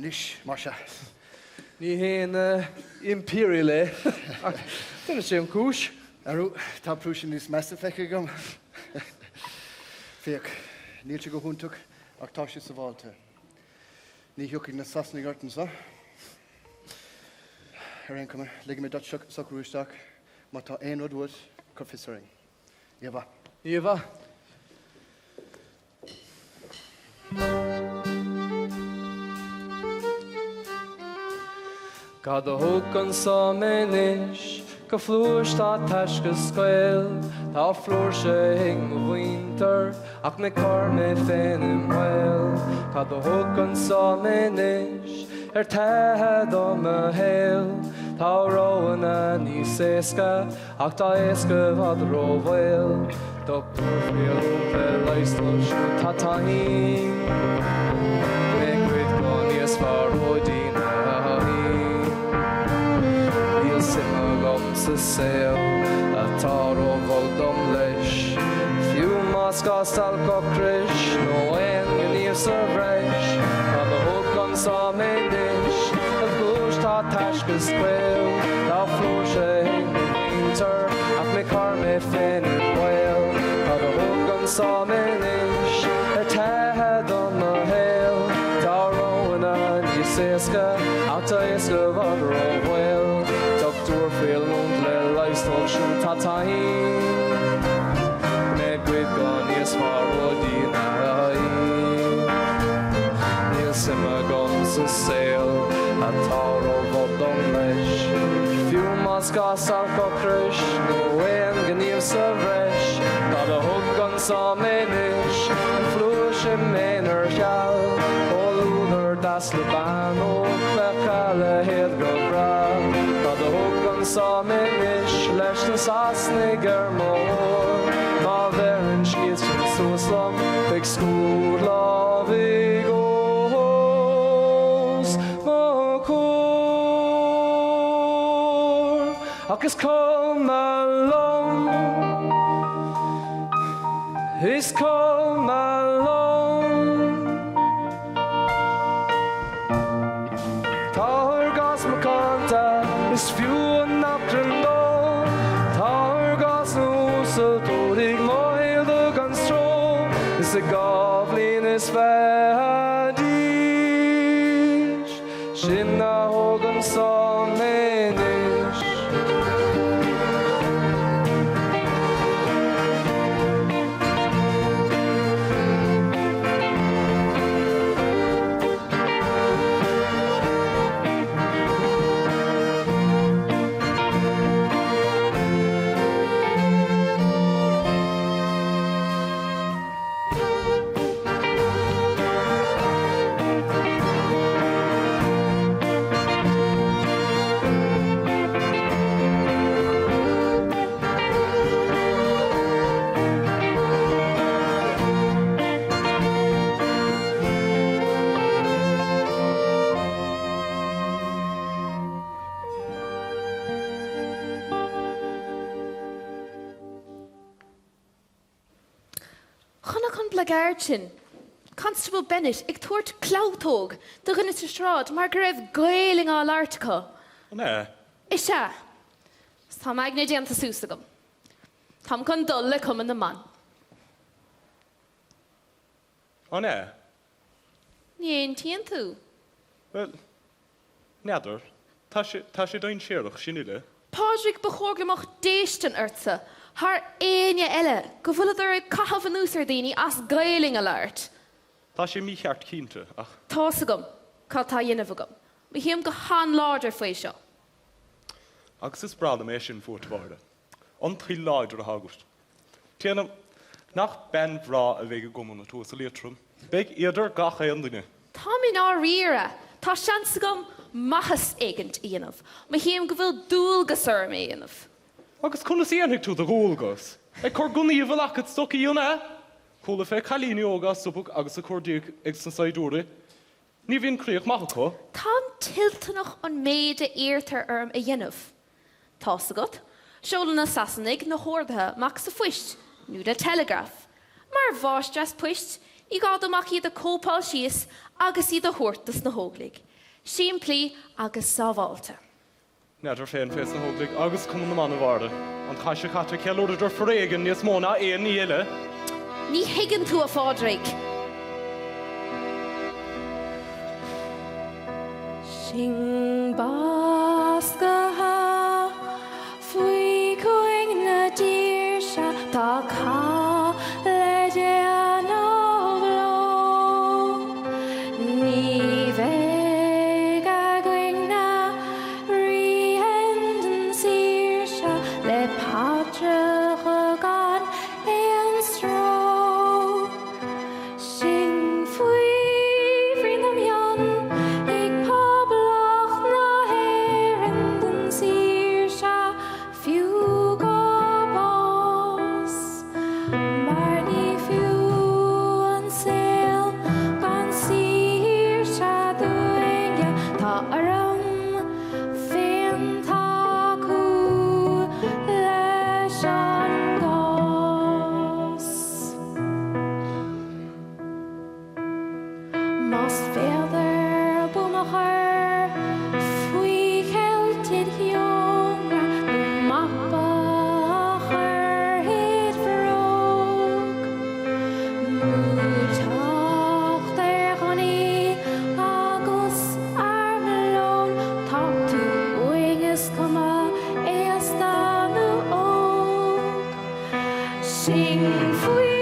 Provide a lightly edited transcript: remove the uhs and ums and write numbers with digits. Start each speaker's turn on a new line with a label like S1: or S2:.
S1: Anois, mar sea.
S2: Ní haon Imperial é, ach déanann sé an chúis.
S1: Arú, tá Prussian níos measa feicthe agam. Féach, níl sé go hiontach, ach tá sé sábháilte. Ní thiocfaidh na Sasanaigh ort anseo. Ar aon chuma, ligfidh mé duit socrú isteach. Má tá aon rud uait, cuir fios orainn. Oíche mhaith.
S2: Oíche mhaith. Cad a thug anso mé anois go flúirse tá taisce 's gaol Tá flúirse ag mo mhuintir ach mé cur mé féin i mbaol Cad a thug anso mé anois ar teitheadh do mo shaol Tá roghanna níos éasca Ach tá éasca i bhfad rómhaol, dochtúir faoi oiliúint le leigheas dóibh siúd tá tinn. Mé cuid go níos fearr rudaí ná Níl suim agam sa saol atá rómhall dom leis, fiú más gá stailc ocrais nó aon ghníomh sa bhreis. Cad a thug anso mé anois? A gcúis tá taisce 's gaol, tá flúirse ag mo mhuintir ach mé cur mé féin i mbaol. Cad a thug anso mé anois ar teitheadh do mo shaol? Tá roghanna níos éasca ach tá éasca i bhfad rómhaol. Dochtúir faoi oiliúint le leigheas dóibh siúd tá tinn. Mé cuid go níos fearr rudaí ná Níl suim agam sa saol atá rómhall dom leis, fiú más gá stailc ocrais nó aon ghníomh sa bhreis. Cad a thug anso mé anois, an phluais i m'aonar seal, comhluadar deas le bean óg bheadh a leithéid go breá. Cad a thug anso mé anois leis na Sasanaigh ar mo thóir, má bheireann siadsan suas liom beidh scúth lámhaigh os mo chomhair. Ach is cuma liom, is cuma liom. Tá ár gcás macánta, is fiú an achrann dó. Tá ár gcás uasal, tabharfaidh mo shaol dó gan stró. Is ag 20 bliain d'aois, sin a thug anso mé anois.
S3: Chonac an blackguard sin, Constable Bennett, ag tabhairt clabhtóg do dhuine sa sráid mar go raibh Gaelainn á labhairt acu.
S4: An ea?
S3: Is ea. 'S tá m'aigne déanta suas agam. Táim chun dul le Cumann na mBan.
S4: An ea?
S3: Ní aontaíonn tú?
S4: Bhuel, n'fheadar. Tá sé, tá sé dainséarach, sin uile.
S3: Pádraig, ba chóir go mbeadh déistin ortsa, thar éinne eile, go bhfuileadar ag caitheamh anuas ar daoine as Gaelainn a labhairt.
S4: Tá sé mícheart cinnte, ach.
S3: Tá's agam cad tá a dhéanamh agam. Mothaím go han-láidir faoi seo.
S4: Agus is breá liom é sin fút, a Mháire. An toil láidir atá agat. Téanam, nach bean bhreá a bheidh i gCumann an tUasal Liatroim. Beidh idir gach aon duine.
S3: Táim i ndáiríre. Tá seans agam maitheas éigint a dhéanamh. Mothaím go bhfuil dualgas orm é a dhéanamh.
S4: Agus conas a dhéanfaidh tú do dhualgas? Ag cur gunnaí i bhfuil agat stocaí, an ea? Chuala fé cailíní óga á stopadh agus á cur díobh ag sna saighdiúirí. Ní bhíonn críoch maith acu.
S3: Táim toilteanach an méid a iarrtar orm a dhéanamh. Tá's agat, seolann na Sasanaigh na horduithe amach sa phoist nó le teileagraf. Mar mháistreás poist, ní gá dom ach iad a chóipeáil síos agus iad a thabhairt dos na hÓglaigh. Simplí agus sábháilte.
S4: N'fheadar féin fés na hÓglaigh agus Cumann na mBan a Mháire. An chath seo caite cheiliúradar foréigean níos mó ná aon ní eile.
S3: Ní thuigeann tú, a Phádraig. Sinn basctha faoi chuing na daoirse, tá cath le déanamh leo. Ní bheidh againn na rian den saoirse le paidreacha gan aon stró. Sinn faoi bhrí na mionn ag Poblacht na hÉireann don saoirse fiú go bás, mar ní fiú an saol gan saoirse dúinne. Tá orm féin tacú leis an gcás. Más féidir buama a chur faoi cheilt id sheomra nó mapa a chur id bhróg, nó teacht ar ghunnaí agus armlón, tá tú uainn is cuma aosta nó óg. Sinn faoi.